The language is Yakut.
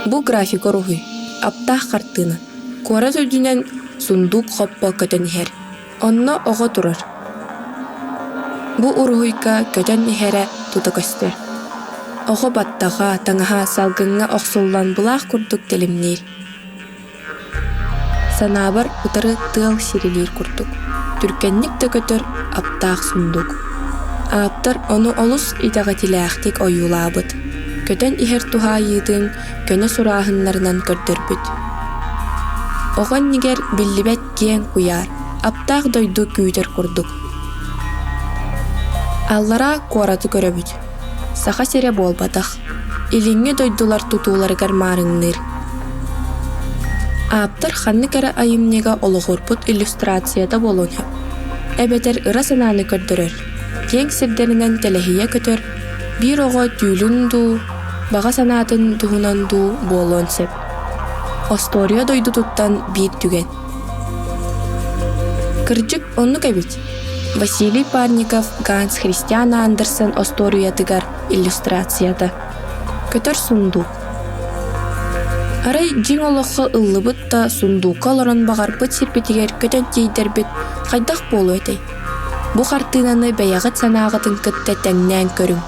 Бу график уруһуй, аптаах хартыына. Куорат үрдүнэн сундуук хоппо көтөн иһэр. Онно оҕо турар. Бу уруһуйга көтөн иһэрэ тута көстөр. Оҕо баттаҕа, таҥаһа салгыҥҥа охсуллан былаах курдук тэлимниир. Санаабар утары тыал сирилиир курдук, түргэнник да көтөр аптаах сундуук. Ааптар ону олус итэҕэтиилээхтик ойуулаабыт, көтөн иһэр туһаайыытын көнө сурааһыннарынан көрдөрбүт. Оҕо иннигэр биллибэт киэҥ куйаар, аптаах дойду күүтэр курдук. Аллараа куораты көрөбүт. Саха сирэ буолбатах, илиҥҥи дойдулар тутууларыгар маарыҥныыр. Ааптар ханнык эрэ айымньыга олоҕурбут иллюстрацията буолуон сөп, эбэтэр ыра санааны көрдөрөр, киэҥ сирдэринэн тэлэһийэ көтөр биир оҕо түүлүн дуу, баҕа санаатын туһунан дуу буолуон сөп. Остуоруйа дойдутуттан биир түгэн. Кырдьык, оннук эбит. Василий Парников Ганс Христиан Андерсен остуоруйатыгар иллюстрацията. Көтөр сундуук. Арай дьиҥ олоххо ыллыбыт да сундуукка олорон баҕарбыт сирбитигэр көтөн тиийдэрбит хайдах буолуо этэй? Бу хартыынаны бэйэҕит санааҕытын кытта тэҥнээн көрүҥ.